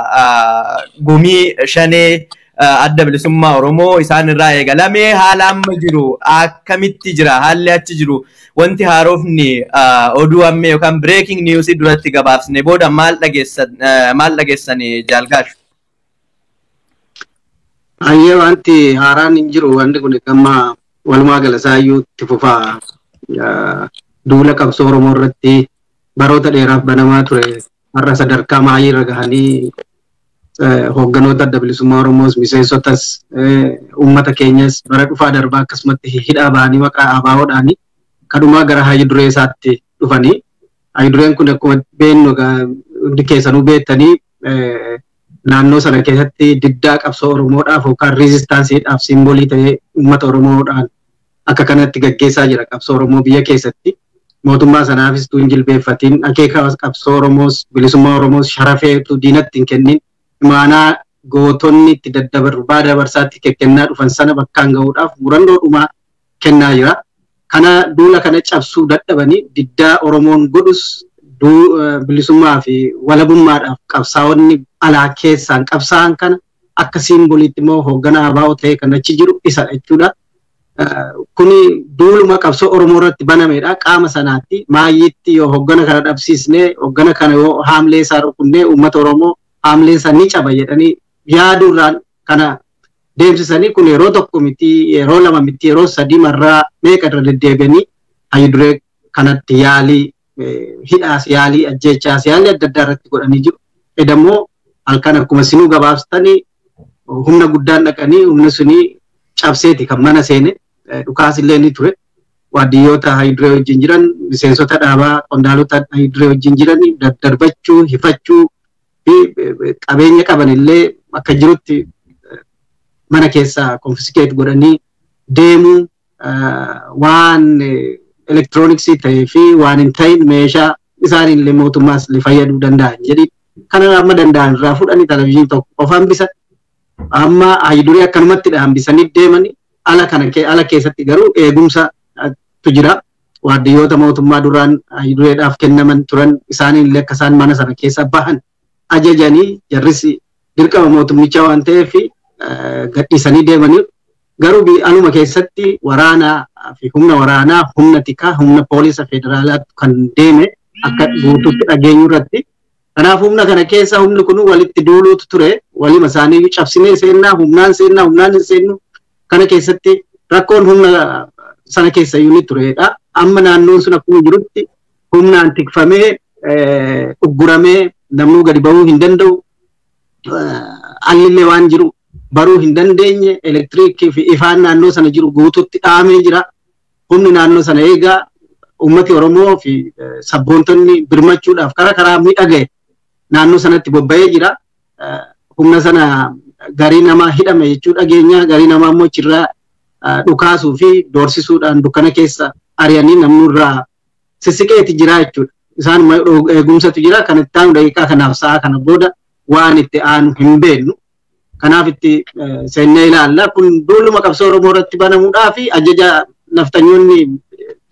Gumii Shanee Adda Bilisummaa Oromoo isaan irraa eegalame haala amma jiru akkamitti jira, haalli achi jiru, wanti haarofni oduu ammee yookaan breaking news duratti gabaabsine booda maal dhageessan, maal dhageessani, Jaalgaashu? Ayyee, wanti haaraan hin jiru. Wanti kun amma walumaa gala isaayyuu itti fufaa duula qabsoo Oromoo irratti baroota dheeraaf banamaa ture har'a sadarkaa maayii irra gahanii hoogganoota Adda Bilisummaa Oromoos, miseensotas, uummata keenyas bara dhufaa darbaa akkasumatti hidhaa bahanii maqaa ABO'dhaanii kadhumaa gara hayyu duree isaatti dhufanii. Hayyu dureen kun akkuma beeknu, hundi keessanuu beektanii, naannoo sana keessatti diddaa qabsoo Oromoodhaaf yookaan riizistaansiidhaaf simboolii ta'ee uummata Oromoodhaan akka kanatti gaggeessaa jira qabsoo Oromoo biyya keessatti. Mootummaa sanaafis tun jilbeeffatiin, akeeka qabsoo Oromoos bilisummaa Oromoos sharafeetu diinatti hin kennin, imaanaa gootonni itti daddarbaa dabarsaatti kennaa dhufan sana bakkaan gahuudhaaf murannoo dhumaa kennaa jira. Kana duula kana cabsuu dadhabanii diddaa Oromoon godhus bilisummaa fi walabummaadhaaf qabsaa'onni alaa keessaan qabsaa'an kana akka simboliitti immoo hoogganaa ABO ta'e kan achi jiru isa jechuudha. Kuni duuluma qabsoo Oromoo irratti banamedha. Qaama sanaatti maayyiitti yoo hooggana kana dhabsiisnee, hooggana kana yoo haamlee isaa rukunnee, uummata Oromoo haamlee isaa ni caba jedhanii yaaduurraan kana deemsisanii. Kun yeroo tokko miti, yeroo lama miti, yeroo sadii marraa meeqa irra deddeebi'anii hayyu duree kanatti yaalii hidhaas, yaalii ajjeechaas, yaalii adda addaa irratti godhanii jiru. Edammoo halkan akkuma sinuu gabaabsitanii humna guddaan dhaqanii humna sunii cabseeti kan mana seene, dhukaas illee ni ture. Waardiyyoota hayyu duree wajjin jiran, miseensota dhaabaa, qondaalota hayyu duree wajjin jiran daddarbachuu, hifachuu fi qabeenya qaban illee akka jirutti mana keessaa confiscate godhanii deemuu, waan elektirooniksii ta'ee fi waan hin ta'in, meeshaa isaan illee mootummaas illee fayyaduu danda'an jedhi kana amma danda'an irraa fudhanii televizyiinii tokko qofa hambisan. Amma hayyu duree akkanumatti hambisanii deemanii. Ala kana ala keessatti garuu eegumsa tu jira. Waardiyyoota mootummaa duraan hayyu dureedhaaf kennaman turan isaaniin illee akka isaan mana sana keessa bahan ajajanii, jarris dirqama mootummichaa waan ta'eef gadhiisanii deemanii. Garuu aluma keessatti waraanaa fi humna waraanaa, humna tikaa, humna poolisa federaalaa kan deeme akka guutuutti dhageenyu irratti. Kanaaf humna kana keessa humni kun walitti duuluutu ture. Walima isaanii cabsinee seennaa, humnaan seennaa, humnaan hin seennu, kana keessatti rakkoon humna sana keessa iyyuu ni turedha. Amma naannoon sun akkuma jirutti humnaan tikfamee ugguramee namnuu gadi bahuu hin danda'u. Allillee waan jiru baruu hin dandeenye. Elektiriikii fi ifaan naannoo sana jiru guutuutti dhaamee jira. Humni naannoo sana eegaa uummati Oromoo fi sabboontonni birmachuudhaaf karaa karaa miidhagee naannoo sanatti bobba'ee jira. Humna sana garii namaa hidhame jechuu dhageenya, garii namaa immoo achirraa dhukaasuu fi doorsisuudhaan dukkana keessa ari'anii namni irraa sissiqeeti jira jechuudha. Isaan eegumsatu jira. Kan itti aanu daqiiqaa kanaaf sa'a kana booda waan itti aanu hin beeknu. Kanaaf itti seennee ilaalla. Kun duuluma qabsoo Oromoo irratti banamuudhaa fi ajaja naftanyoonni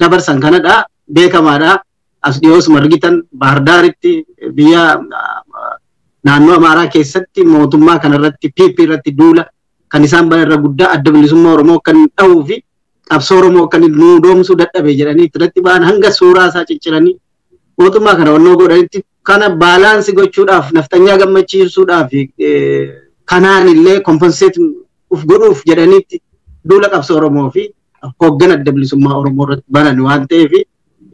dabarsan kanadha. Beekamaadha. As dhiyoosuma argitan Baahirdaaritti biyya naannoo Amaaraa keessatti mootummaa kanarratti PP irratti duula kan isaan banan irra guddaa Adda Bilisummaa Oromoo kan dha'uu fi qabsoo Oromoo kan nu doomsuu dadhabe jedhanii irratti ba'an, hanga suuraa isaa cicciranii mootummaa kana onnoo godhanitti, kana balance gochuudhaaf, naftanyaa gammachiisuudhaaf, kanaan illee compensate uf godhuuf jedhaniitti duula qabsoo Oromoo fi hooggan Adda Bilisummaa Oromoo irratti banan waan ta'eef,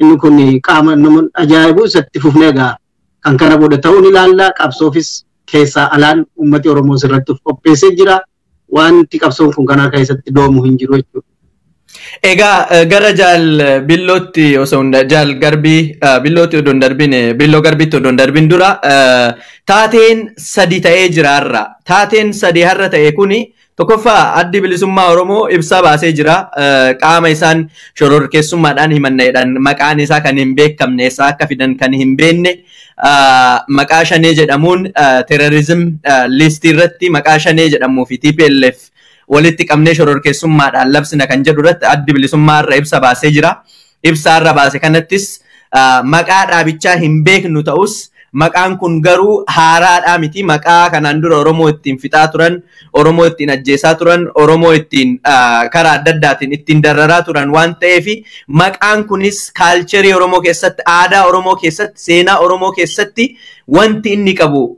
inni kun qaama nama ajaa'ibu isatti fufnee egaa kan kana booda ta'uun ilaalla. Qabsoofis keessaa alaan uummati Oromoo irratti of qopheessee jira. Wanti qabsoon kun kana keessatti doomu hin jiru jechuudha. Egaa gara Jaal Billootti osoo Jaal Garbii Billootti odoo hin darbin, Billoo Garbiitti odoo hin darbin dura, taateen sadi ta'ee jira har'a. Taateen sadi har'a ta'e kuni, tokkoffaa, Addi Bilisummaa Oromoo ibsa baasee jira. Qaama isaan shororkeessummaadhaan himanneedhaan maqaan isaa kan hin beekamne, eessaa akka fidan kan hin beekne, maqaa Shanee jedhamuun terrorism listii irratti maqaa Shanee jedhamuu fi TPLF walitti qabnee shororkeessummaadhaan labsina kan jedhu irratti Addi Bilisummaa irra ibsa baasee jira. Ibsa irra baase kanattis maqaa dhaabichaa hin beeknu ta'us Maqaan kun garuu haaraadhaa miti. Maqaa kanaan dura Oromoo ittiin fixaa turan, Oromoo ittiin ajjeesaa turan, Oromoo ittiin karaa adda addaatiin ittiin dararaa turan waan ta'eef, maqaan kunis culture Oromoo keessatti, aadaa Oromoo keessatti, seenaa Oromoo keessatti wanti inni qabu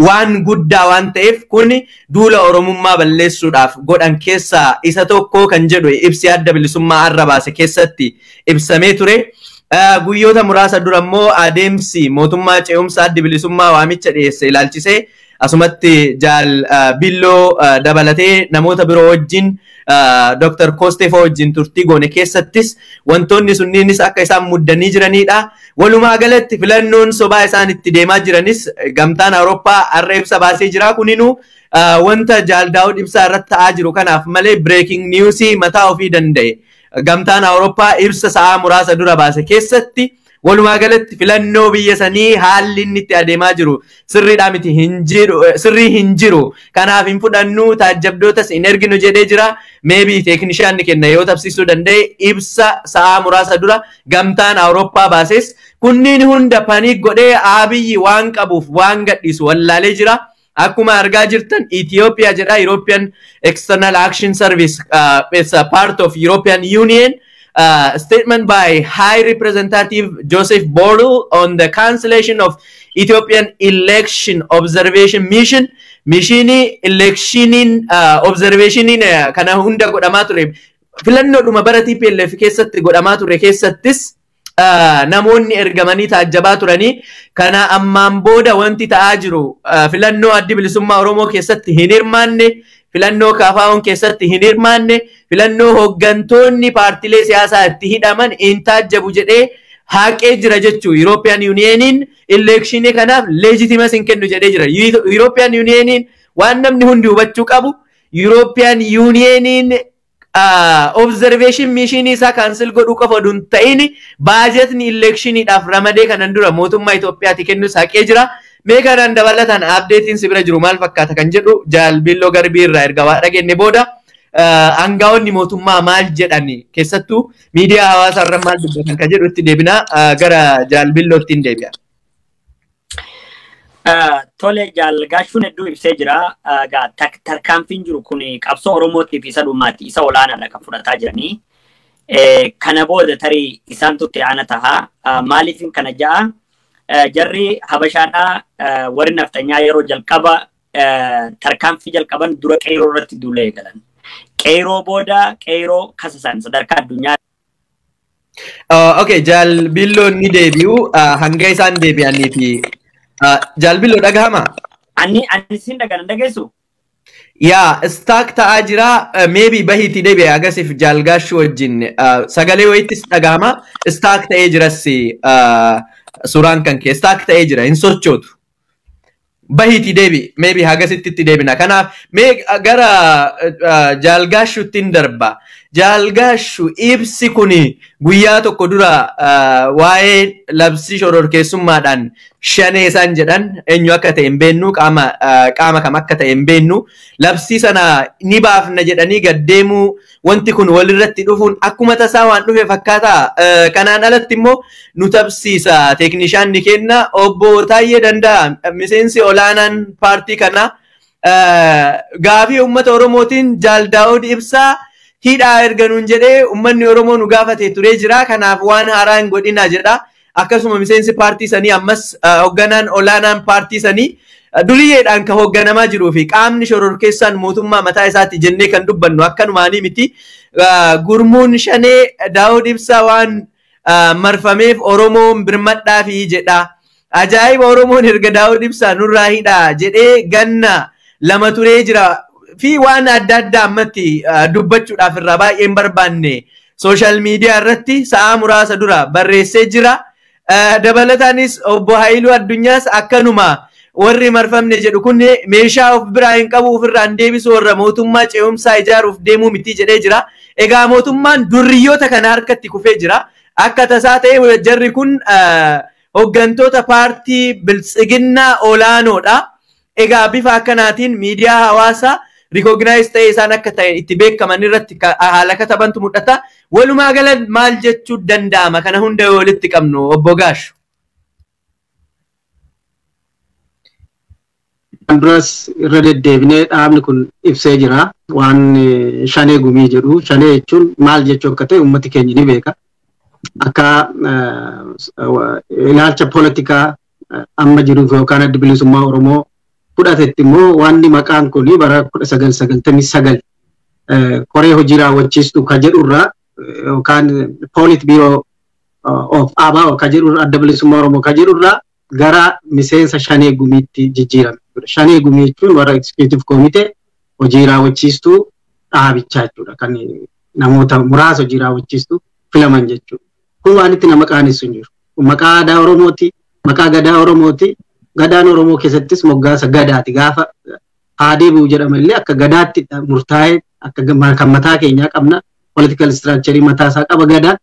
waan guddaa waan ta'eef, kun duula Oromummaa balleessuudhaaf godhan keessaa isa tokko kan jedhu ibsi Adda Bilisummaa har'a baase keessatti ibsamee ture. Guyyoota muraasa dura immoo adeemsi mootummaa ce'umsa Addi Bilisummaa waamicha dhiyeesse ilaalchisee asumatti Jaal Billoo dabalatee namoota biroo wajjin, Dr. Kostefoo wajjin turtii goone keessattis wantoonni sunniinis akka isaan muddanii jiranidha. Walumaa galatti filannoon sobaa isaan itti deemaa jiranis Gamtaan Awurooppaa har'a ibsa baasee jira. Kuninuu wanta Jaal Daawud Ibsaa irratti ta'aa jiru kanaaf malee breaking news mataa ofii danda'e. Gamtaan Awurooppaa ibsa sa'aa muraasa dura baase keessatti walumaa galatti filannoo biyya sanii haalli inni itti adeemaa jiru sirriidhaa miti, hin jiru, sirrii hin jiru. Kanaaf hin fudhannu, taajjabdootas hin erginu jedhee jira. Maybe teeknishaanni kenna yoo tabsiisuu danda'e, ibsa sa'aa muraasa dura Gamtaan Awurooppaa baases kunniin hunda panic godhee Abiyyi waan qabuuf waan gadhiisu wallaalee jira. Akkuma argaa jirtan Ethiopia jedha. European External Action Service, it's a part of European Union. Statement by High Representative Joseph Borrell on the cancellation of Ethiopian election observation mission. Missionii electioniin observationiin kana hunda godhamaa ture. Filannoodhuma bara TPLF keessatti godhamaa ture keessattis namoonni ergamanii taajjabaa turanii, kana ammaan booda wanti ta'aa jiru filannoo Addi Bilisummaa Oromoo keessatti hin hirmaanne, filannoo KFO'n keessatti hin hirmaanne, filannoo hooggantoonni paartilee siyaasaa itti hidhaman hin taajjabu jedhee haqee jira jechuu. European Unioniin electionii kanaaf legitimacy hin kennu jedhee jira. European Unioniin, waan namni hundi hubachuu qabu, European Unioniin observation missionii isaa cancel godhuu qofa oduu hin ta'in, baajetni electioniidhaaf ramadee kanan dura mootummaa Itoophiyaatti kennus haqee jira. Mee kanaan dabalataan updateiin si bira jiru maal fakkaata kan jedhu Jaal Billoo Garbii irraa erga waa dhageenye booda, aangaa'onni mootummaa maal jedhani, keessattuu miidiyaa hawaasaa irra maal dubbatan kan jedhu itti deebinaa, gara Jaal Billootti hin deebi'a. Tole, Jaal Gaashuun hedduu ibsee jira. Tarkaanfiin jiru kun qabsoo Oromootiif isa dhumaati, isa olaanaadha kan fudhataa jiranii. Kana booda tarii isaantu itti aana taha. Maaliif kana ja'a? Jarri Habashaadhaa warri naftanyaa yeroo jalqaba tarkaanfii jalqaban dura qeeroo irratti duula eegalan. Qeeroo booda qeeroo kasasan sadarkaa addunyaa. Okay, Jaal Billoon ni deebi'u. Hanga isaan deebi'anii fi Jaal Billoo, dhagahama? Ani sin dhagana, dhageessu? Yaa, stuck ta'aa jira. Maybe bahiitti deebi'e agasiif Jaal Gaashuu wajjin sagalee wayittis dhagahama. Stuck ta'ee jiras, suuraan kan kee stuck ta'ee jira, hin sochootu. Bahiitti deebi, maybe hagasitti itti deebina. Kanaaf mee gara Jaal Gaashuutti hin darba. Jaal Gaashuu, ibsi kuni guyyaa tokko dura waa'ee labsii shororkeessummaadhaan shanee isaan jedhan, eenyu akka ta'e hin beennu, qaama kam akka ta'e hin beennu, labsii sana ni baafna jedhanii gaddeemuu, wanti kun walirratti dhufuun akkuma tasaa waan dhufe fakkaata. Kanaan alatti immoo nu tabsiisa teeknishaanni kenna, Obbo Taayyee Danda'a, miseensi olaanaan paartii kanaa, gaafii uummata Oromootiin Jaal Daawud Ibsaa hidhaa erga nuun jedhee uummanni Oromoo nu gaafate turee jira. Kanaaf waan haaraa hin godhina jedha. Akkasuma miseensi paartii sanii, ammas hoogganaan olaanaan paartii sanii duriyyeedhaan kan hoogganamaa jiruu fi qaamni shororkeessaan mootummaa mataa isaatti jennee kan dubbannu akkanumaanii miti. Gurmuun shanee Daawud Ibsaa waan marfameef Oromoon birmadhaafi jedha. Ajaa'iba, Oromoon erga Daawud Ibsaa nurraa hidhaa jedhee ganna 2 turee jira fi waan adda addaa ammatti dubbachuudhaaf irraa baay'ee hin barbaanne social media irratti sa'aa muraasa dura barreessee jira. Dabalataanis Obbo Haayiluu Addunyaas akkanuma, warri marfamne jedhu kun meeshaa of biraa hin qabu, ofirraa hin deebisu, warra mootummaa ce'umsaa ijaaruuf deemuu miti jedhee jira. Egaa mootummaan durriyyoota kana harkatti kufee jira. Akka tasaa ta'e jarri kun hooggantoota paartii Biltsiginnaa olaanoodha. Egaa bifa akkanaatiin miidiyaa hawaasaa recognize ta'e isaan akka ta'e itti beekaman irratti haala katabantu mul'ata. Walumaa gala maal jechuu danda'ama kana hunda yoo walitti qabnu, Obbo Gaashu? Duras irra deddeebinee dhaabni kun ibsee jira. Waan shanee gumii jedhu. Shanee jechuun maal jechuu akka ta'e uummati keenya ni beeka. Akka ilaalcha poolitikaa amma jiruuf yookaan adda bilisummaa Oromoo fudhatetti immoo wanni maqaan kun bara 1999 koree hojii raawwachiistu ka jedhurraa yookaan poolit biiroo of ABO ka jedhurraa adda bilisummaa Oromoo ka jedhurraa gara miseensa shanee gumiitti jijjiirame. Shanee gumii jechuun warra executive committee hojii raawwachiistuu dhaabichaa jechuudha. Kan namoota muraasa hojii raawwachiistuu filaman jechuudha. Kun waan itti nama qaanessu hin jiru. Maqaa aadaa Oromooti, maqaa gadaa Oromooti. Gadaan Oromoo keessattis moggaasa gadaati. Gaafa haa deebi'u jedhama illee akka gadaatti murtaa'ee akka kan mataa keenyaa qabna. Political structure mataa isaa qaba gadaan.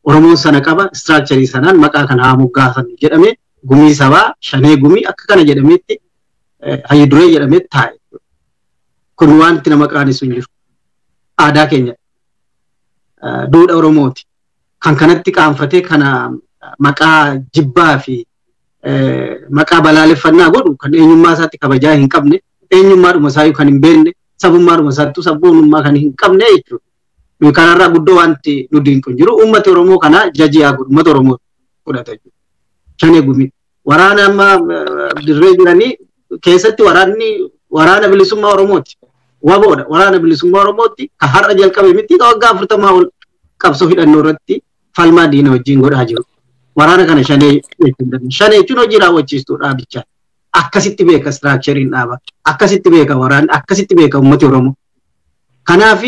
Oromoon sana qaba. Structure sanaan maqaa kana haa moggaafannu jedhamee gumii sabaa shanee gumii akka kana jedhameetti hayyu duree jedhamee taa'e. Kun wanti nama qaanessu hin jiru. Aadaa keenya duudha Oromooti. Kan kanatti qaanfatee kana maqaa jibbaa fi maqaa balaaleffannaa godhu kan eenyummaa isaatti kabajaa hin qabne, eenyummaadhuma isaayyuu kan hin beekne, sabummaadhuma isaattuu sabboonummaa kan hin qabne jechuudha. Kanarraa guddoo wanti nu dinqu hin jiru. Uummati Oromoo kana jajiyaa godhu, uummata Oromoo fudhata jechuudha. Shanee gumii. Waraana amma dirree jiranii keessatti waraanni waraana bilisummaa Oromooti. Waboodha. Waraana bilisummaa Oromooti. Ka har'a jalqabe miti ka waggaa 40 ol qabsoo hidhannoo irratti falmaa diina wajjin godhaa jiru. Waraana kana shanee jechuun shanee jechuun hojii raawwachiistuu dhaabichaa. Akkasitti beeka istiraakchariin dhaaba. Akkasitti beeka waraanni. Akkasitti beeka uummati Oromoo. Kanaaf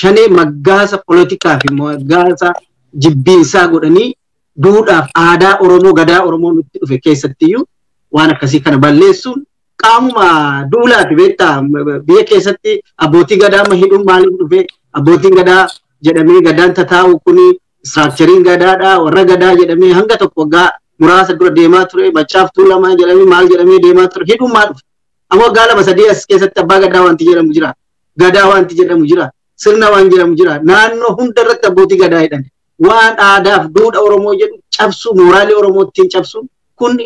shanee moggaasa poolitikaa fi moggaasa jibbiinsaa godhanii duudhaaf aadaa Oromoo gadaa Oromoo nutti dhufe keessattiyyuu waan akkasii kana balleessuun qaamuma duulaati beektaa. Biyya keessatti abbootii gadaa amma hidhuun maaliif dhufe? Abbootiin gadaa jedhamee gadaan tataa'u kuni istiraakchariin gadaadha warra gadaa jedhamee hanga tokko waggaa muraasa dura deemaa ture. Macaaf tuulamaa jedhamee maal jedhamee deemaa ture. Hidhuun maal dhufe? Amma waggaa 2-3 as keessatti abbaa gadaa wanti jedhamu jira, gadaa wanti jedhamu jira, sirna waan jedhamu jira. Naannoo hunda irratti abbootii gadaa hidhan. Waan aadaaf duudha Oromoo jedhu cabsuu, mooraalii Oromoo ittiin cabsuu kun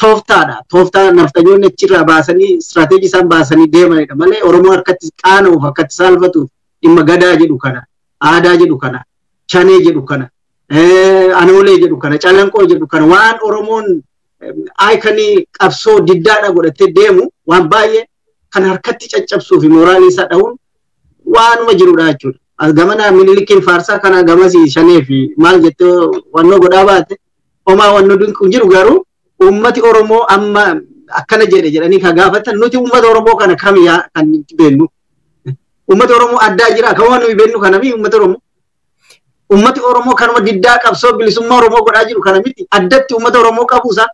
tooftaadha. Tooftaa naftanyoonni achirraa baasanii istirateejii isaan baasanii deemanidha malee Oromoo harkatti qaana'uuf akkatti saalfatuuf dhimma gadaa jedhu kana, aadaa jedhu kana, shanee jedhu kana, anoolee jedhu kana, calanqoo jedhu kana waan Oromoon aayikanii qabsoo diddaadha godhatee deemu waan baay'ee kan harkatti caccabsuu fi mooraalii isaa dha'uun waanuma jirudha jechuudha. Gamana Minilikiin faarsaa kana gamasii shanee fi maal jettee wannoo godhaa baate homaa wannoo dinqu hin jiru. Garuu uummati Oromoo amma akkana jedhe jedhanii kan gaafatan nuti uummata Oromoo kana kam yaa kan beennu? Uummata Oromoo addaa jira kan waan nuyi beennu kana mi uummata Oromoo? Uummati Oromoo kanuma diddaa qabsoo bilisummaa Oromoo godhaa jiru kana miti addatti uummata Oromoo qabuusaa.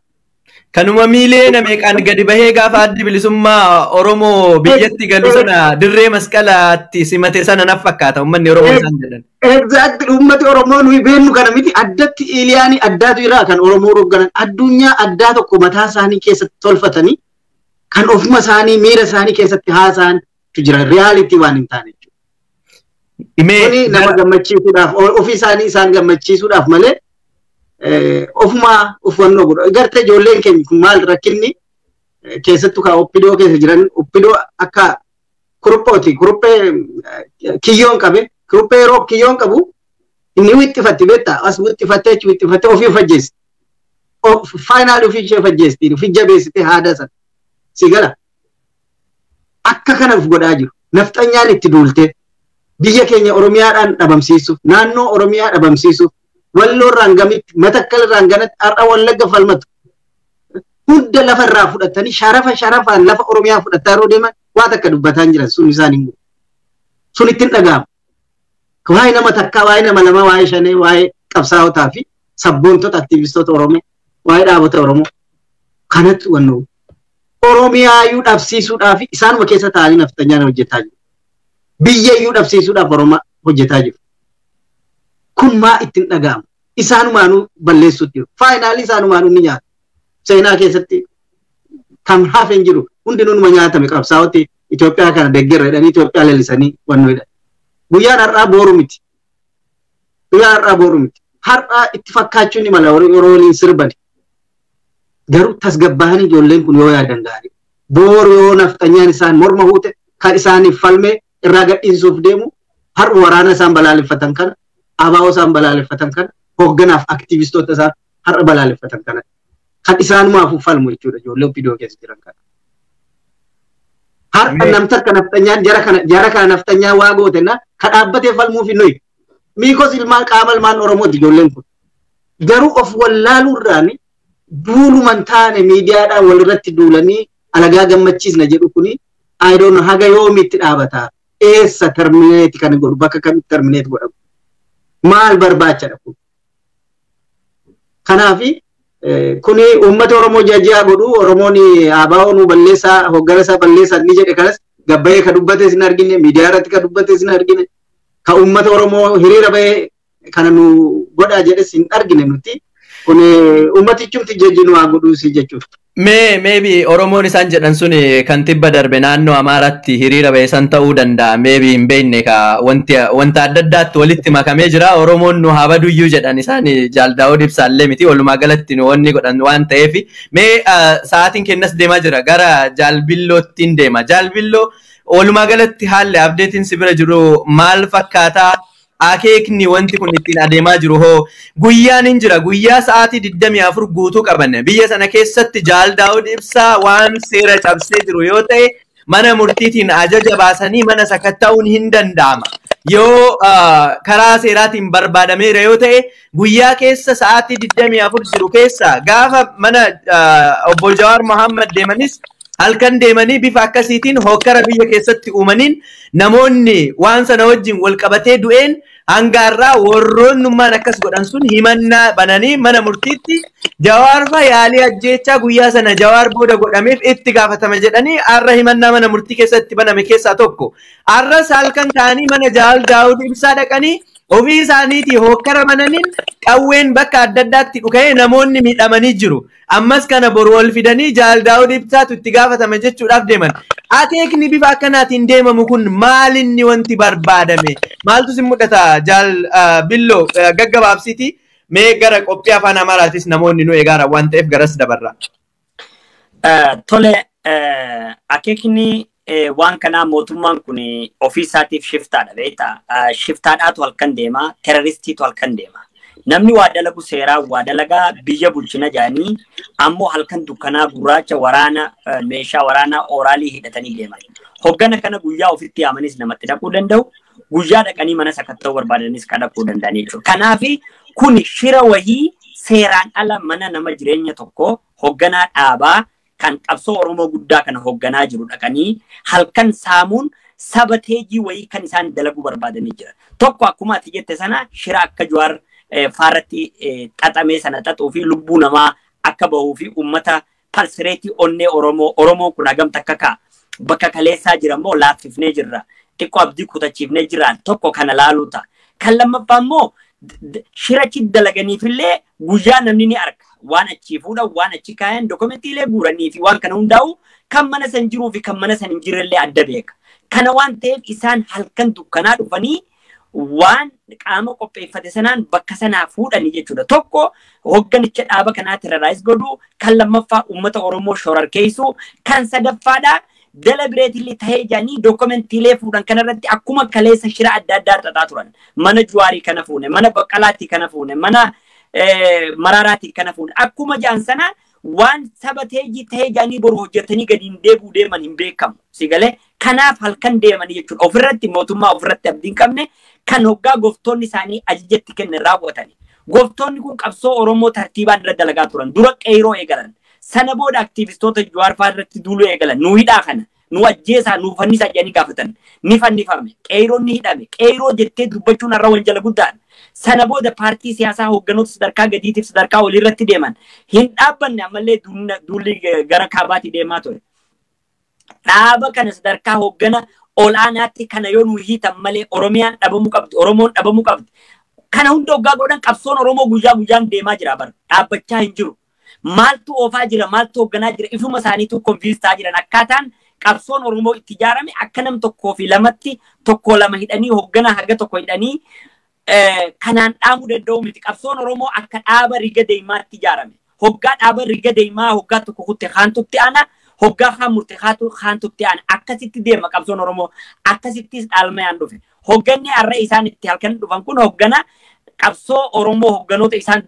Kanuma miilee meeqaan gadi bahee gaafa addi bilisummaa Oromoo biyyatti galu sana dirree masqalaatti simate sana naf fakkaata uummanni Oromoo isaan jedhan. Exactly, uummati Oromoo nuyi beennu kana miti addatti Iliyaanii addaatu jira kan Oromoo hoogganan addunyaa addaa tokko mataa isaanii keessatti tolfatanii kan ofuma isaanii miira isaanii keessatti haasa'antu jira. Riyaalitii waan hin taane jechuudha. Kuni nama gammachiisuudhaaf ofii isaanii isaan gammachiisuudhaaf malee ofuma uffanno godhu. Gartee ijoolleen keenya kun maal rakkinni keessattuu kan oppidoo keessa jiran oppidoo akka kuruphooti. Kuruphee kiyyoon qabe kuruphee yeroo kiyyoon qabu inni wixxifatti beektaa as wixxifattee achi wixxifattee ofii of ajjeesti. Faayinaali ofii ishee of ajjeesti ofii jabeessitee haada sana si gala. Akka kana of godhaa jiru. Nafxanyaan itti duultee biyya keenya Oromiyaadhaan dhabamsiisuuf naannoo Oromiyaa dhabamsiisuuf Walloo irraan gamitti Matakkal irraan ganatti har'a Wallagga falmatu hunda lafa irraa fudhatanii sharafa sharafaan lafa Oromiyaa fudhataa yeroo deeman waan takka dubbataa hin jiran sun isaan hin godhu. Sun ittiin dhaga'amu. Waa'ee nama takkaa, waa'ee nama lamaa, waa'ee shanee, waa'ee qabsaa'otaa fi sabboontota aktiivistoota Oromoo, waa'ee dhaabota Oromoo kanatti wannoo Oromiyaayyuu dhabsiisuudhaaf isaanuma keessa taa'anii nafxanyaan hojjetaa jiru. Biyyayyuu dhabsiisuudhaaf Oromoo hojjetaa jiru. Kun maa ittiin dhaga'amu? Isaanumaanuu balleessuutti jiru. Faayinaalii isaanumaanuu ni nyaatu. Seenaa keessatti kan hafe hin jiru. Hundinuu numa nyaatame qabsaa'otti Itoophiyaa kana deeggarra jedhanii Itoophiyaa lalisanii wannoo jedhan. Guyyaan har'aa booru miti. Guyyaan har'aa booru miti. Har'aa itti fakkaachuu ni mala yeroo waliin sirbani. Garuu tasgabbaa'anii ijoolleen kun yoo yaadan gaarii. Boru yoo nafxanyaan isaan morma huute kan isaaniif falmee irraa gadhiisuuf deemu har'a waraana isaan balaaleffatan kana, ABO isaan balaaleffatan kana, hoogganaaf aktiivistoota isaan har'a balaaleffatan kana. Kan isaanumaaf falmu jechuudha ijoollee OPDO keessa jiran kana. Har'a namta akka nafxanyaan jara kana nafxanyaa waa gootenna ka dhaabbatee falmuuf nuyi. Miikos ilmaan qaama ilmaan Oromooti ijoolleen kun. Garuu of wallaaluurraan duuluman taane miidiyaadhaan walirratti duulanii alagaa gammachiisna jedhu kuni I don't know haga yoomiitti dhaabata. Eessa termineeti kan godhu bakka kamitti termineeti godhamu. Maal barbaachadha kun. Kanaafi kuni uummata Oromoo jajjaa godhu Oromoon ABO nu balleessaa hoggana isaa balleessaa ni jedhe kanas gabbayee ka dubbates hin argine miidiyaa irratti ka dubbates hin argine ka uummata Oromoo hiriira bahee kana nu godhaa jedhes hin argine nuti. Kun uummatichumti jajji nu haa godhuusi jechuudha. Maybe Oromoon isaan jedhan sun kan tibba darbe naannoo Amaaraatti hiriira ba'e san ta'uu danda'a. Maybe hin beekne ka wanta adda addaatti walitti makamee jira. Oromoon nu haa baduyyuu jedhan isaan Jaal Daawud Ibsaallee miti. Walumaa galatti nu wanni godhan waan ta'eef. Mee sa'aatiin kennas deemaa jira. Gara Jaal Billoottiin deema. Jaal Billoo walumaa galatti haalli abdeetiin si bira jiru maal fakkaataa? Akeekni wanti kun ittiin adeemaa jiru hoo guyyaan hin jira guyyaa sa'aatii 24 guutuu qabanne biyya sana keessatti Jaal Daawud Ibsaa waan seera cabsee jiru yoo ta'e mana murtiitiin ajaja baasanii mana sakatta'uun hin danda'ama. Yoo karaa seeraatiin barbaadameera yoo ta'e guyyaa keessa sa'aatii 24 jiru keessa gaafa mana obbo Jawaar Mohammad deemanis halkan deemanii bifa akkasiitiin hokkara biyya keessatti uumaniin namoonni waan sana wajjin wal qabatee du'een hangaarraa warroonnummaan akkas godhan sun himannaa bananii mana murtiitti Jawaar fa yaalii ajjeechaa guyyaa sana Jawaar booda godhameef itti gaafatama jedhanii har'a himannaa mana murtii keessatti baname keessaa tokko. Har'as halkan ta'anii mana Jaal Daawud Ibsaa dhaqanii ofii isaaniitii hokkara bananiin qawween bakka adda addaatti dhuka'ee namoonni miidhamanii jiru. Ammas kana boru wal fidanii Jaal Daawud Ibsaatu itti gaafatama jechuudhaaf deeman. Akeekni bifa akkanaatiin deemamu kun maalinni wanti barbaadame? Maaltu si mul'ata Jaal Billoo gaggabaabsiiti? Mee gara qophii afaan Amaaraatis namoonni nu eegaara waan ta'eef garas dabarra. Tole akeekni waan kanaa mootummaan kun ofii isaatiif shiftaadha beektaa. Shiftaadhaatu halkan deema, terroristiitu halkan deema. Namni waa dalagu seeraa waa dalagaa biyya bulchina jedhanii ammoo halkan dukkanaa gurraacha waraana meeshaa waraanaa ooraalii hidhatanii deeman. Hoggana kana guyyaa ofitti yaamanis namatti dhaquu danda'u. Guyyaa dhaqanii mana sakatta'uu barbaadanis kan dhaquu danda'anii jechuudha. Kanaafi kun shira wahii seeraan ala mana nama jireenya tokko hogganaa dhaabaa kan qabsoo Oromoo guddaa kana hogganaa jiru dhaqanii halkan saamuun saba teejii wayii kan isaan dalaguu barbaadanii jira. Tokko akkuma ati jette sana shira akka Jawaar faarratti xaxamee sana xaxuu fi lubbuu namaa akka bahuu fi uummata palsireetii onnee Oromoo Oromoon kun hagam takka ka'a. Bakka kaleessaa jira immoo laaffifnee jirra. Xiqqoo abdii kutachiifnee jirra. Tokko kana laaluu ta'a. Kan lammaffaa immoo shira achi dalaganiifillee guyyaa namni ni arga. Waan achii fuudhan, waan achi kaayan, dokumentiilee guuranii fi waan kana hundaa'u kan mana san jiruu fi kan mana san hin jirrellee adda beeka. Kana waan ta'eef isaan halkan dukkanaa dhufanii waan qaama qopheeffate sanaan bakka sanaa fuudhanii jechuudha. Tokko hogganicha dhaaba kanaa terrorize godhuu, kan lammaffaa uummata Oromoo shororkeessuu, kan sadaffaadhaa dala bireetillee tahee jedhanii dokumentiilee fuudhan kanarratti akkuma kaleessa shira adda addaa xaxaa turan. Mana Juwaarii kana fuune, mana Baqqalaatii kana fuune, mana Maraaraatii kana fuune. Akkuma jedhan sana waan saba teejii tahee jedhanii boru hojjetanii gadi hin deebi'u deeman hin beekamu. Si galee kanaaf halkan deemanii jechuudha. Ofirratti mootummaa ofirratti abdii hin qabne kan hoggaa gooftoonni isaanii ajajatti kennan raawwatani. Gooftoonni kun qabsoo Oromoo tartiibaan irra dalagaa turan. Dura qeyroo eegalan. Sana booda aktiivistoota Jawaar fa'aa irratti duuluu eegalan. Nu hidhaa kana. Nu ajjeesaa, nu fannisaa jedhanii gaafatan. Ni fannifame. Qeyroon ni hidhame. Qeyroo jettee dubbachuun har'a wanjala guddaadha. Sana booda paartii siyaasaa hoogganoota sadarkaa gadiitiif sadarkaa olii irratti deeman. Hin dhaabbanne ammallee duulli gara kaabaatii deemaa ture. Dhaaba kana sadarkaa hooggana olaanaatti kana yoo nu hiitan malee Oromiyaan dhabamuu qabdi, Oromoon dhabamuu qabdi. Kana hunda hoggaa godhan qabsoon Oromoo guyyaa guyyaan deemaa jira bara. Dhaabbachaa hin jiru. Maaltu oofaa jira, maaltu hoogganaa jira, ifuma isaaniitu konfiis ta'aa jiran. Akkaataan qabsoon Oromoo itti ijaarame akka nam tokkoo fi lamatti tokko lama hidhanii hoogganaa haga tokko hidhanii kanaan dhaamuu danda'u miti. Qabsoon Oromoo akka dhaaba riga deemaatti ijaarame. Hoggaa dhaaba riga deemaa hoggaa tokko kutte kaantutti ana, Hoggaa kaan murte kaantu itti aana. Akkasitti deema qabsoon Oromoo. Akkasittis dhaalmayaan dhufe. Hogganni har'a isaan itti halkan dhufan kun hoggana qabsoo Oromoo hogganoota isaan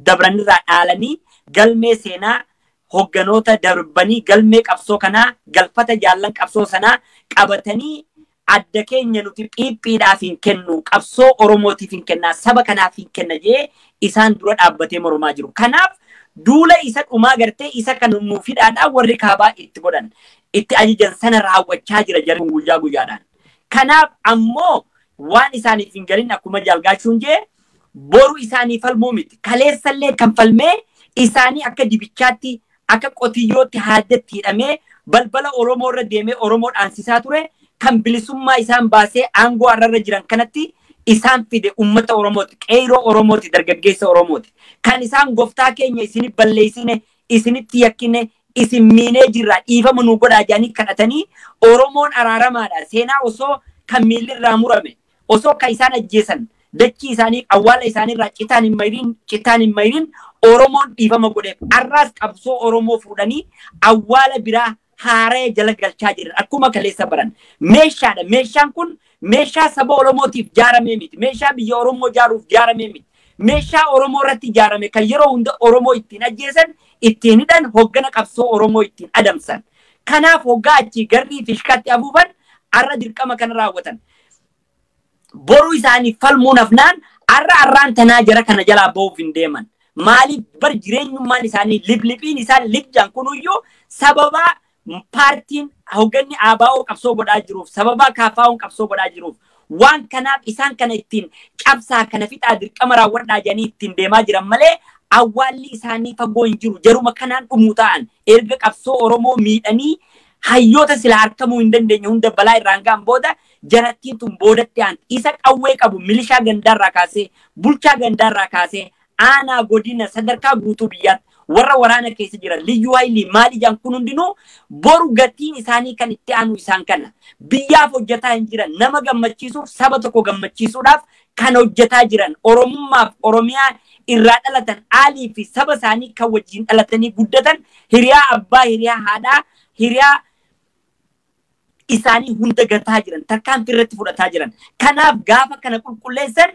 dabranirraa dhaalanii galmee seenaa hogganoota darbanii galmee qabsoo kanaa galfata jaallan qabsoo sanaa qabatanii adda keenya nuti phiiphiidhaaf hin kennu, qabsoo Oromootiif hin kennaa, saba kanaaf hin kenna jee isaan dura dhaabbatee mormaa jiru. Kanaaf duula isa dhumaa gartee isa kan nuuf hidhaadhaan warri kaabaa itti godhan itti ajajan sana raawwachaa jira jarri guyyaa guyyaadhaan. Kanaaf ammoo waan isaaniif hin galin akkuma jaalgaashuun jee boru isaanii falmuu miti. Kaleessallee kan falmee isaanii akka dibichaatti akka qotiyyootti haaddatti hidhamee balbala Oromoo irra deemee Oromoo dhaansisaa ture kan bilisummaa isaan baasee aangoo har'arra jiran kanatti isaan fide uummata Oromooti, qeerroo Oromooti, dargaggeessa Oromooti. Kan isaan gooftaa keenya isinit balleessine, isinitti yakkine, isin miinee jirra, dhiifama nu godhaa jedhanii kadhatanii Oromoon araaramaadha. Seenaa osoo kan miilli irraa murame, osoo kan isaan ajjeesan, dachii isaanii awwaala isaaniirraa citaan hin mayriin Oromoon dhiifama godheef. Har'aas qabsoo Oromoo fuudhanii awwaala biraa haaree jala galchaa jiran akkuma kaleessa baran. Meeshaadha. Meeshaan kun meeshaa saba Oromootiif jaaramee miti. Meeshaa biyya Oromoo jaaruuf jaaramee miti. Meeshaa Oromoo irratti ijaarame kan yeroo hunda Oromoo ittiin ajjeesan, ittiin hidhan, hoggana qabsoo Oromoo ittiin adamsan. Kanaaf hoggaa achii garrii fishkaatti afuufan har'a dirqama kana raawwatan. Boruu isaanii falmuun hafnaan har'a har'aan tanaa jara kana jalaa ba'uuf hin deeman. Maaliif bar jireenyummaan isaanii liblipiin isaan libjaan kunuyyuu sababaa paartiin hogganni ABO qabsoo godhaa jiruuf, sababaa KFO'n qabsoo godhaa jiruuf, waan kanaaf isaan kana ittiin cabsaa kana fixaa dirqama raawwadhaa jedhanii ittiin deemaa jiran malee awwaalli isaanii fagoo hin jiru. Jaruma kanaan dhumuu ta'an erga qabsoo Oromoo miidhanii hayyoota sila harkamuu hin dandeenye hunda balaa irraan ga'an booda jarattiin tun boodatti aanti. Isa qawwee qabu milishaa gandaarraa kaasee, bulchaa gandaarraa kaasee, aanaa, godina, sadarkaa guutuu biyyaatti warra waraana keessa jiran liyyuu haayilii maal ijaan kun hundinuu boru gatiin isaanii kan itti aanu isaan kana. Biyyaaf hojjetaa hin jiran, nama gammachiisuuf, saba tokko gammachiisuudhaaf kan hojjetaa jiran, Oromummaaf Oromiyaa irraa dhalatan aalii fi saba isaanii kan wajjin dhalatanii guddatan, hiriyaa abbaa, hiriyaa haadhaa, hiriyaa isaanii hunda gataa jiran, tarkaanfii irratti fudhataa jiran. Kanaaf gaafa kana qulqulleessan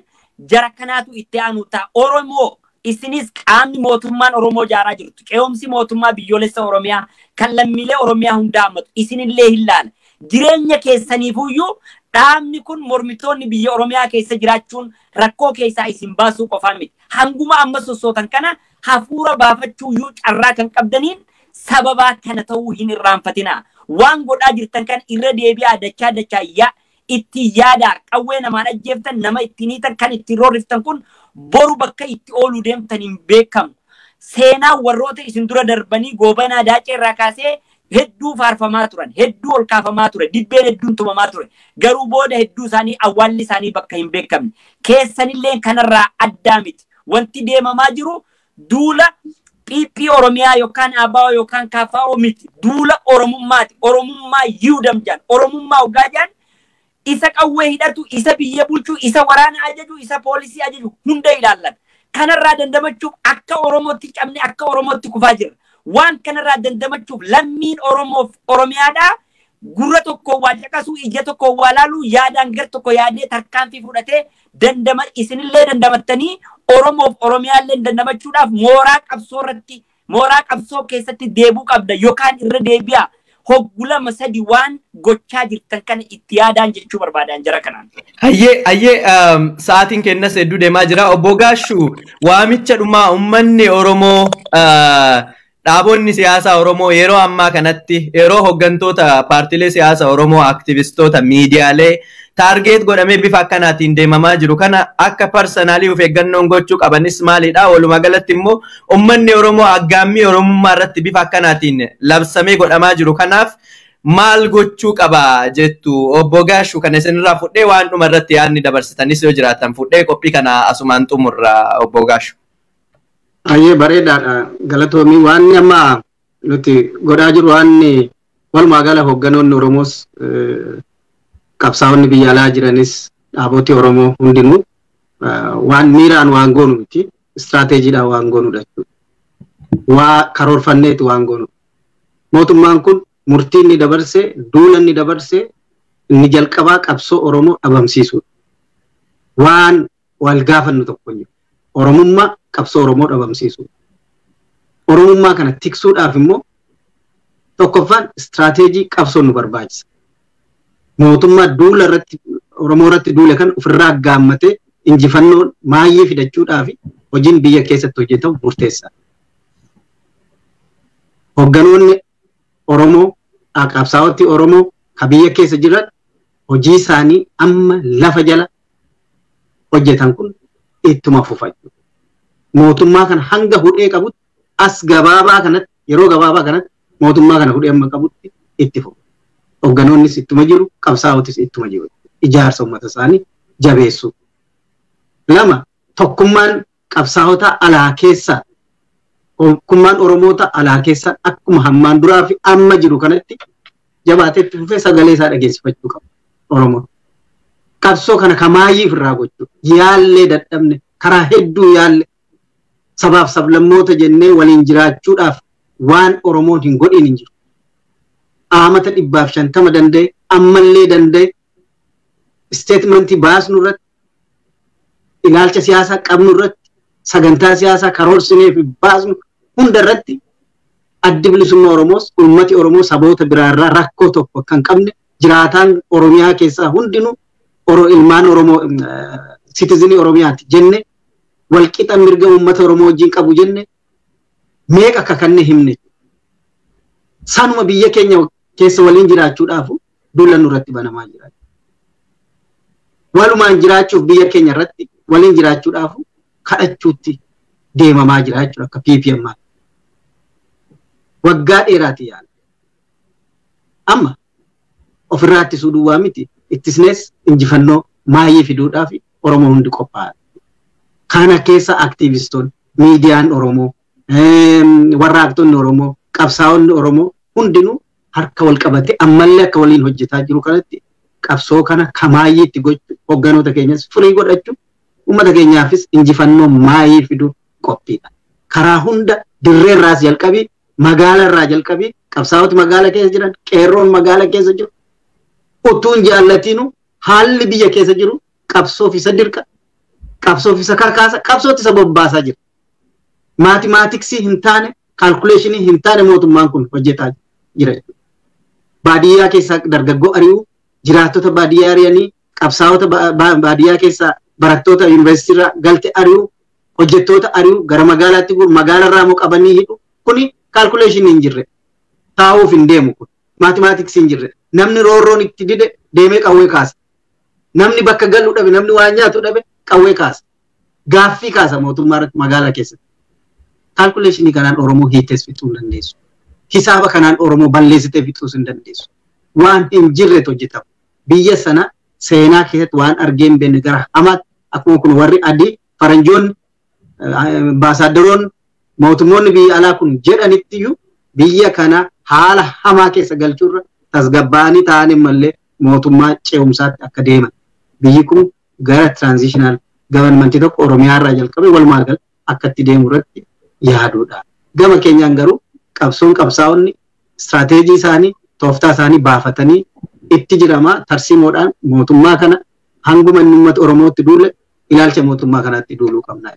jara kanaatu itti aanu ta'a. Oromoo isinis qaamni mootummaan Oromoo ijaaraa jirtu, qe'oomsi mootummaa biyyoolessa Oromiyaa kan lammiilee Oromiyaa hunda hammatu isinillee hin laala. Jireenya keessaniifuyyuu dhaabni kun mormitoonni biyya Oromiyaa keessa jiraachuun rakkoo keessaa isin baasuu qofaa miti. Hanguma amma sossootan kana hafuura baafachuuyyuu carraa kan qabdaniin sababaa kana ta'uu hin irraanfatinaa. Waan godhaa jirtan kan irra deebi'aa, dachaa dachaa yaa itti yaadaa. Qawwee namaan ajjeeftan, nama ittiin hiitan, kan ittiin roorriftan kun boru bakka itti ooluu deemtan hin beekamu. Seenaa warroota isin dura darbanii Goobanaa Daacee irraa kaasee hedduu faarfamaa turan, hedduu ol kaafamaa ture, dibbeen hedduun tumamaa ture. Garuu booda hedduu isaanii awwaalli isaanii bakka hin beekamne. Keessanillee kanarraa addaa miti. Wanti deemamaa jiru duula PP Oromiyaa yookaan ABO yookaan KFO miti. Duula Oromummaati. Oromummaa yiwdam jaan. Oromummaa hoggaa jaan isa qawwee hidhatu, isa biyya bulchu, isa waraana ajaju, isa poolisii ajaju hunda ilaallan. Kanarraa dandamachuuf akka Oromootti cabne, akka Oromootti kufaa jirra. Waan kanarraa dandamachuuf lammiin Oromoof Oromiyaadhaa gurra tokko waa caqasuu, ija tokko waa laaluu, yaadaan gar tokko yaadee tarkaanfii fudhatee dandama isinillee dandamattanii Oromoof Oromiyaallee dandamachuudhaaf mooraa qabsoo irratti, mooraa qabsoo keessatti deebuu qabda yookaan irra deebi'a. Hoggulama sadi waan gochaa jirtan kana itti yaadaan jechuu barbaadan jara kanaan. Hayyee, hayyee, sa'aatiin kennas hedduu deemaa jira. Obbo Gaashuu, waamicha dhumaa uummanni Oromoo, dhaabonni siyaasaa Oromoo yeroo ammaa kanatti yeroo hooggantoota paartiilee siyaasaa Oromoo, aktivistoota, miidiyaalee target godhamee bifa akkanaatiin deemamaa jiru kana akka personally of eeggannoon gochuu qabanis maalidha? Walumaa galatti immoo uummanni Oromoo aggaammii Oromummaa irratti bifa akkanaatiin labsamee godhamaa jiru kanaaf maal gochuu qaba jettu, Obbo Gaashuu? Kana isinirraa fudhee waan dhuma irratti yaadni dabarsitanis yoo jiraatan fudhee qophii kana asumaan xumurra, Obbo Gaashuu. Ayyee, bareedaadha, galatoomii. Waan amma nuti godhaa jiru, waan walumaa gala hoogganoonni Oromoos, qabsaa'onni biyya alaa jiranis, dhaaboti Oromoo hundinuu waan miiraan waan goonu miti, istiraateejiidhaan waan goonudha jechuudha. Waa karoorfanneetu waan goonu. Mootummaan kun murtii inni dabarse, duula inni dabarse, inni jalqabaa qabsoo Oromoo dhabamsiisuudha. Waan wal gaafannu tokko hin jiru. Oromummaa qabsoo Oromoo dhabamsiisuudha. Oromummaa kana tiksuudhaaf immoo tokkoffaan istiraateejii qabsoon nu barbaachisa. Mootummaa duula irratti Oromoo irratti duule kan ofirraa gaammatee injifannoo maayyee fidachuudhaaf hojiin biyya keessatti hojjetamu murteessaadha. Hogganoonni Oromoo, qabsaa'otti Oromoo ka biyya keessa jiran hojii isaanii amma lafa jala hojjetan kun ittuma fufa. Mootummaa kana hanga hudhee qabutti as gabaabaa kanatti yeroo gabaabaa kanatti mootummaa kana hudhee amma qabutti itti fufa. Hogganoonnis ittuma jiru, qabsaa'otis ittuma jiru. Ijaarsa uummata isaanii jabeessu. Lama, tokkummaan qabsaa'ota alaa keessaa, tokkummaan Oromoota alaa keessaa akkuma hammaan duraa fi amma jiru kanatti jabaatee itti fufee sagalee isaa dhageessifachuu qaba Oromoon. Qabsoo kana kamaayyii ofirraa gochuu yaallee dadhabne karaa hedduu yaalle sabaaf sablammoota jennee waliin jiraachuudhaaf waan Oromoon hin godhin hin jiru. Aamata 150 danda'e ammallee danda'e isteetmentii baasnu irratti ilaalcha siyaasaa qabnu irratti sagantaa siyaasaa karoorsinee fi baasnu hunda irratti addi bilisummaa Oromoos uummati Oromoo saboota biraarraa rakkoo tokko kan qabne jiraataan Oromiyaa keessaa hundinuu ilmaan Oromoo sitizinii Oromiyaati jenne walqixa mirga uummata Oromoo wajjin qabu jenne meeqa akka kanne himne. Sanuma biyya keenya keessa waliin jiraachuudhaaf duula nurratti banamaa jira. Walumaan jiraachuuf biyya keenya irratti waliin jiraachuudhaaf kadhachuutti deemamaa jira jechuudha akka PPM. Waggaa dheeraati yaala. Amma ofirraa ittisuu duwwaa miti ittisnees injifannoo maayyee fiduudhaaf Oromoo hundi qophaa'aa. Kana keessa aktiivistoonni, miidiyaan Oromoo, warraaqtonni Oromoo, qabsaa'onni Oromoo hundinuu harka wal qabatee ammallee akka waliin hojjetaa jiru kanatti qabsoo kana kamaayyeetti gochuu hogganoota keenyas furii godhachuu uummata keenyaafis injifannoo maayii fiduu qophiidha. Karaa hunda dirreerraas jalqabii magaalaarraa jalqabii qabsaa'oti magaala keessa jiran qeerroon magaala keessa jiru utuu hin jaallatiinu haalli biyya keessa jiru qabsoof isa dirqa qabsoof isa karkaasa qabsootti isa bobbaasaa jira. Maatimaatiksii hin taane kaalkuleeshinii hin taane mootummaan kun hojjetaa jira. Baadiyyaa keessaa dargaggoo ari'uu jiraattota baadiyyaa ari'anii qabsaa'ota baadiyyaa keessaa barattoota yuunivarsiitiirraa galte ari'uu hojjettoota ari'uu gara magaalaatti guuru magaalarraa immoo qabanii hidhu kuni kaalkuleeshinii hin jirre taa'uuf hin deemu kun maatimaatiksii hin jirre namni roorroon itti dide deemee qawwee kaasa namni bakka galu dhabe namni waan nyaatu dhabe qawwee kaasa gaaffii kaasa mootummaa irratti magaalaa keessatti kaalkuleeshinii kanaan Oromoo hiitees fixuu hin dandeessu. Hisaaba kanaan Oromoo balleessitee fixuus hin dandeessu. Waan hin jirretu hojjetama. Biyya sana seenaa keessatti waan argee hin beekne gara hamaatti akkuma kun warri adii faranjoonni ambaasaaddoroonni mootummoonni biyya alaa kun jedhanitti biyya kana haala hamaa keessa galchuurra tasgabbaa'anii ta'anii mallee mootummaa ce'umsaatti akka deeman. Biyyi kun gara tiraanzishinal gavarmentii tokko Oromiyaa irraa jalqabee walumaa gala akka itti deemu irratti yaaduudha. Gama keenyaan garuu qabsoon qabsaa'onni istiraateejii isaanii tooftaa isaanii baafatanii itti jiramaa tarsiimoodhaan mootummaa kana hanguma inni uummata Oromootti duule ilaalcha mootummaa kanaatti duuluu qabna.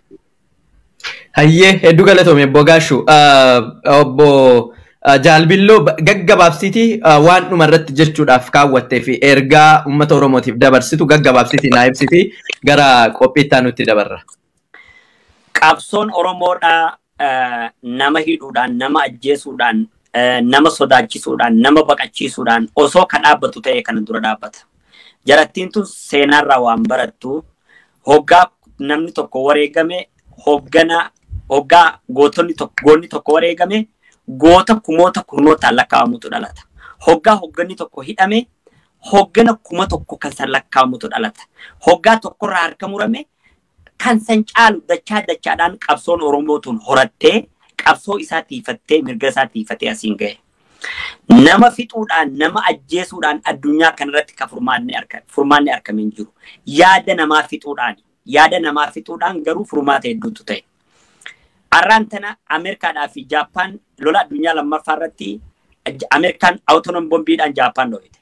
Hayyee hedduu galatoome obbo Gaashuu. Obbo Jaalbilloo gaggabaabsitii waan dhuma irratti jechuudhaaf kaawwattee fi ergaa uummata Oromootiif dabarsitu gaggabaabsitii naa ibsitii gara qophiittaa nutti dabarra. Qabsoon Oromoodhaa nama hidhuudhaan, nama ajjeesuudhaan, nama sodaachisuudhaan, nama baqachiisuudhaan osoo ka dhaabbatu ta'e kana dura dhaabbata. Jarattiin tun seenaarraa waan barattu hoggaa namni tokko wareegame hoggana hoggaa gootonni tokko goonni tokko wareegame goota kumoota kurnoota lakkaa'amutu dhalata. Hoggaa hogganni tokko hidhame hoggana 1000 kan san lakkaa'amutu dhalata. Hoggaa tokkorraa harka murame kan san caalu dachaa dachaadhaan qabsoon Oromoo tun horattee qabsoo isaa tiifattee mirga isaa tiifatee asiin gahe. Nama fixuudhaan nama ajjeesuudhaan addunyaa kanarratti kan furmaanni argame hin jiru. Yaada namaa fixuudhaan yaada namaa fixuudhaan garuu furmaata hedduutu ta'e. Arraan tana Ameerikaadhaa fi Jaappaan lola addunyaa lammaffaa irratti Ameerikaan atom bombiidhaan Jaappaan dho'ite.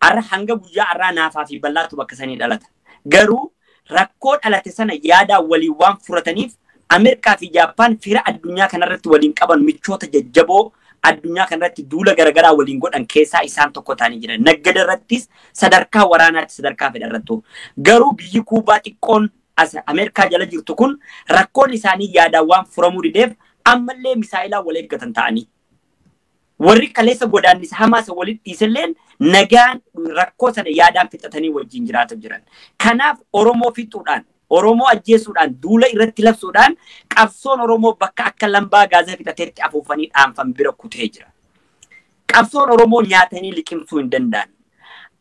Har'a hanga guyyaa har'aa naafaa fi bal'aatu bakka sanii dhalata. Garuu rakkoo dhalate sana yaadaan waliin waan furataniif Ameerikaa fi Jaappaan fira addunyaa kanarratti waliin qaban, michoota jajjaboo addunyaa kanarratti duula garaagaraa waliin godhan keessaa isaan tokko ta'anii jiran. Naggada irrattis, sadarkaa waraanaatti, sadarkaa fedha irrattu. Garuu biyyi Kuubaa xiqqoon as Ameerikaa jala jirtu kun rakkoon isaanii yaadaan waan furamuu dideef ammallee misaa'ilaa wal eeggatan ta'anii. Warri kaleessa godaannisa hamaa isa walitti dhiiselleen nagaan rakkoo sana yaadaan fixatanii wajjin jiraata jiran. Kanaaf Oromoo fixuudhaan, Oromoo ajjeesuudhaan, duula irratti labsuudhaan qabsoon Oromoo bakka akka lambaa gaazaa fixateetti afuufanii dhaanfan bira kutee jira. Qabsoon Oromoo nyaatanii liqimsuu hin danda'an.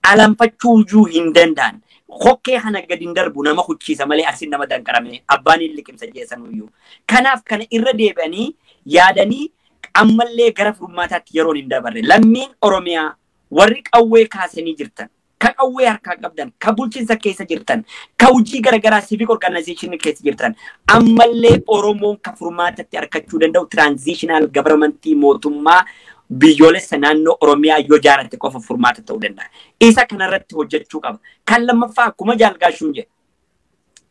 Alanfachuu iyyuu hin danda'an. Hokkee kana gadi hin darbu, nama hucciisa malee asin nama danqarame abbaan hin liqimsa jeessan iyyuu. Kanaaf kana irra deebi'anii yaadanii ammallee gara furmaataatti yeroon hin dabarre. Lammiin Oromiyaa warri qawwee kaasanii jirtan, ka qawwee harkaa qabdan, ka bulchiinsa keessa jirtan, ka hojii garaagaraa civic organization keessa jirtan, ammallee Oromoon ka furmaatatti argachuu danda'u transitional governmentii, mootummaa biyyoolessa naannoo Oromiyaa yoo jaarate qofa furmaata ta'uu danda'a. Isa kanarratti hojjechuu qaba. Kan lammaffaa, akkuma Jaalgaashuun jedhe,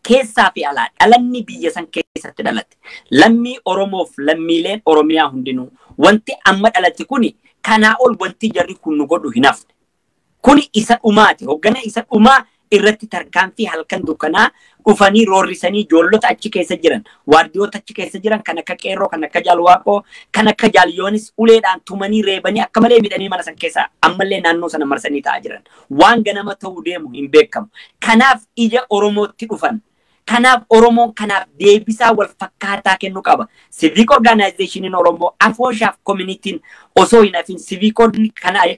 keessaa fi alaa dhalanni biyya san keessatti dhalate. Lammii Oromoof lammiileen Oromiyaa hundinuu wanti amma dhalate kuni kanaa ol wanti jarri kun nu godhu hin hafne. Kuni isa dhumaati. Hoggana isa dhumaa irratti tarkaanfii halkan dukkanaa dhufanii roorrisanii ijoollota achi keessa jiran, waardiyoota achi keessa jiran kan akka qeerroo, kan akka Jaalwaaqoo, kan akka Jaalyoonis uleedhaan tumanii, reebanii, akka malee midhanii mana san keessa ammallee naannoo sana marsanii taa'aa jiran. Waan ganama ta'uu deemu hin beekamu. Kanaaf ija Oromootti dhufan. Kanaaf Oromoon kanaaf deebisaa wal fakkaataa kennuu qaba. Civic organizationiin Oromoo, afooshaaf communityn osoo hin hafin, civicoonni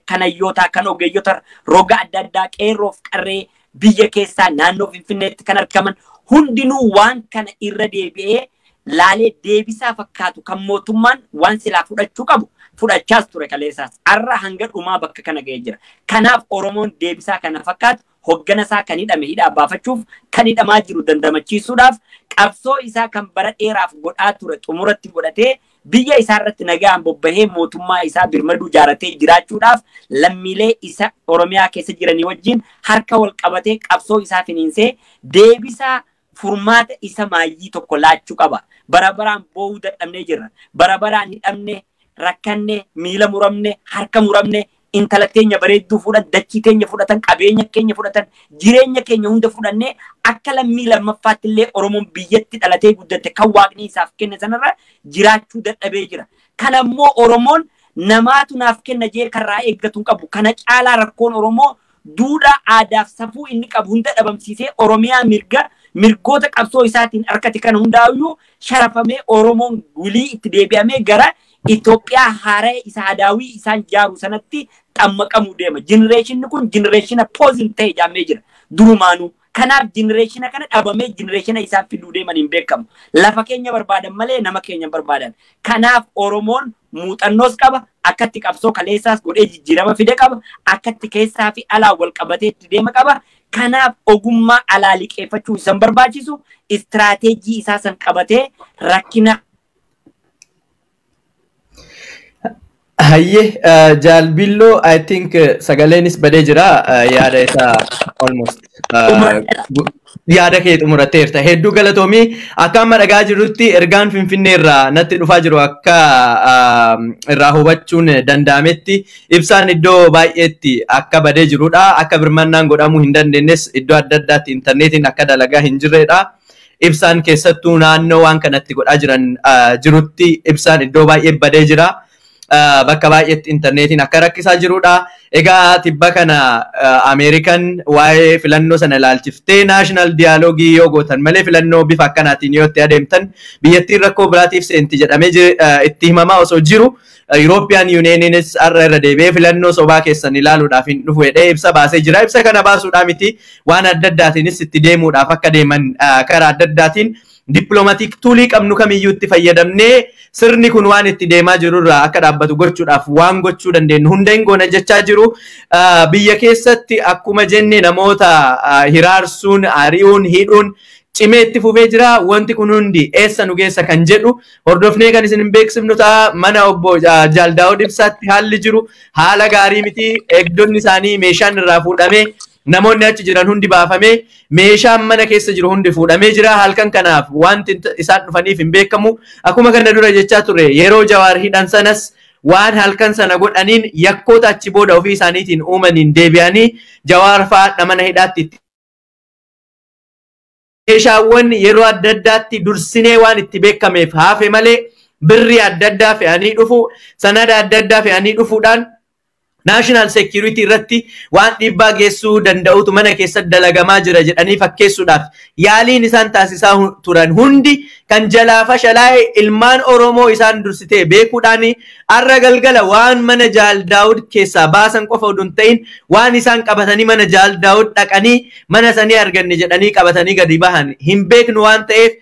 kanayyootaa, kan ogeeyyota roga adda addaa, qeerroof qarree biyya keessaa naannoo Finfinneetti kan argaman hundinuu waan kana irra deebi'ee laalee deebisaa fakkaatu kan mootummaan waan silaa fudhachuu qabu fudhachaas ture kaleessaas. Har'a hanga dhumaa bakka kana ga'ee jira. Kanaaf Oromoon deebisaa kana fakkaatu hoggana isaa kan hidhame hidhaa baafachuuf, kan hidhamaa jiru dandamachiisuudhaaf, qabsoo isaa kan bara dheeraaf godhaa ture xumuratti godhatee biyya isaa irratti nagaan bobbahee mootummaa isaa birmaduu jaaratee jiraachuudhaaf lammiilee isa Oromiyaa keessa jiranii wajjin harka wal qabatee qabsoo isaa finiinsee deebisaa furmaata isa maayyii tokko laachuu qaba. Bara baraan boo'uu dadhabnee jirra. Bara baraan hidhamne, rakkanne, miila muramne, harka muramne, intala teenya bareedduu fudhan, dachii teenya fudhatan, qabeenya keenya fudhatan, jireenya keenya hunda fudhannee akka lammii lammaffaatti illee Oromoon biyyatti dhalatee guddate kan Waaqni isaaf kenne sanarra jiraachuu dadhabee jira. Kana immoo Oromoon namaatu naaf kenna jee karraa eeggatu hin qabu. Kana caalaa rakkoon Oromoo duudhaa, aadaaf safuu inni qabu hunda dhabamsiisee Oromiyaa mirga mirgoota qabsoo isaatiin harkate kana hundaayyuu sharafamee Oromoon wilii itti deebi'amee gara Itoophiyaa haaraa isa adaawii isaan jaaru sanatti xammaqamuu deema. Generationni kun generationa poison ta'e jaamee jira durumaanuu. Kanaaf generationa kana dhabamee generationa isaan fiduu deeman hin beekamu. Lafa keenya barbaadan malee nama keenya barbaadan. Kanaaf Oromoon muuxannoos qaba. Akkatti qabsoo kaleessaas godhee jijjiirama fide qaba. Akkatti keessaa fi alaa wal qabatee itti deema qaba. Kanaaf ogummaa alaa liqeeffachuu isan barbaachisu, istiraateejii isaa san qabatee rakkina. Hayyee, Jaalbilloo, I think sagaleenis badee jira, yaada isaa almost yaada kee xumurateerta. Hedduu galatoomii. Akka amma dhagaa jirrutti, ergaan Finfinnee irraa natti dhufaa jiru akka irraa hubachuun danda'ametti, ibsaan iddoo baay'eetti akka badee jirudha. Akka birmannaan godhamuu hin dandeenyes, iddoo adda addaatti intarneetiin akka dalagaa hin jirredha. Ibsaan keessattuu naannoo waan kanatti godhaa jiran jirutti ibsaan iddoo baay'ee badee jira. Bakka baay'eetti intarneetiin akka rakkisaa jirudha. Egaa tibba kana Ameerikan waa'ee filannoo sana ilaalchiftee national dialogue yoo gootan malee filannoo bifa akkanaatiin yoo itti adeemtan biyyattiin rakkoo biraatiif seenti jedhamee itti himamaa osoo jiru, European Unioninis har'a irra deebi'ee filannoo sobaa keessan ilaaluudhaaf hin dhufu jedhee ibsa baasee jira. Ibsa kana baasuudhaa miti, waan adda addaatiinis itti deemuudhaaf akka deeman karaa adda addaatiin diplomatic toolii qabnu kamiyyuu itti fayyadamnee sirni kun waan itti deemaa jirurraa akka dhaabbatu gochuudhaaf waan gochuu dandeenyu hunda hin goona jechaa jiru. Biyya keessatti akkuma jenne namoota hiraarsuun, ari'uun, hidhuun Cimee itti fufee jira. Wanti kun hundi eessa nu geessa kan jedhu hordofnee kan isin hin beeksifnu ta'a. Mana obbo Jaal Daawud Ibsaatti haalli jiru haala gaarii miti. Eegdonni isaanii meeshaan irraa fuudhamee, namoonni achi jiran hundi baafamee, meeshaan mana keessa jiru hundi fuudhamee jira. Halkan kanaaf wanti isaan dhufaniif hin beekamu. Akkuma kana dura jechaa ture, yeroo Jawaar hidhan sanas waan halkan sana godhaniin yakkoota achi booda ofii isaaniitiin uumaniin deebi'anii Jawaar fa'aa mana hidhaatti meeshaawwan yeroo adda addaatti dursinee waan itti beekameef hafe malee, birrii adda addaa fe'anii dhufu, sanada adda addaa fe'anii dhufuudhaan national security irratti waan dhiibbaa geessuu danda'utu mana keessatti dalagamaa jira jedhanii fakkeessuudhaaf yaaliin isaan taasisaa turan hundi kan jalaa fashalaa'e ilmaan Oromoo isaan dursitee beekuudhaan, har'a galgala waan mana Jaal Daawud keessaa baasan qofa oduu hin ta'in, waan isaan qabatanii mana Jaal Daawud dhaqanii mana sanii arganne jedhanii qabatanii gadi bahan hin beeknu waan ta'eef.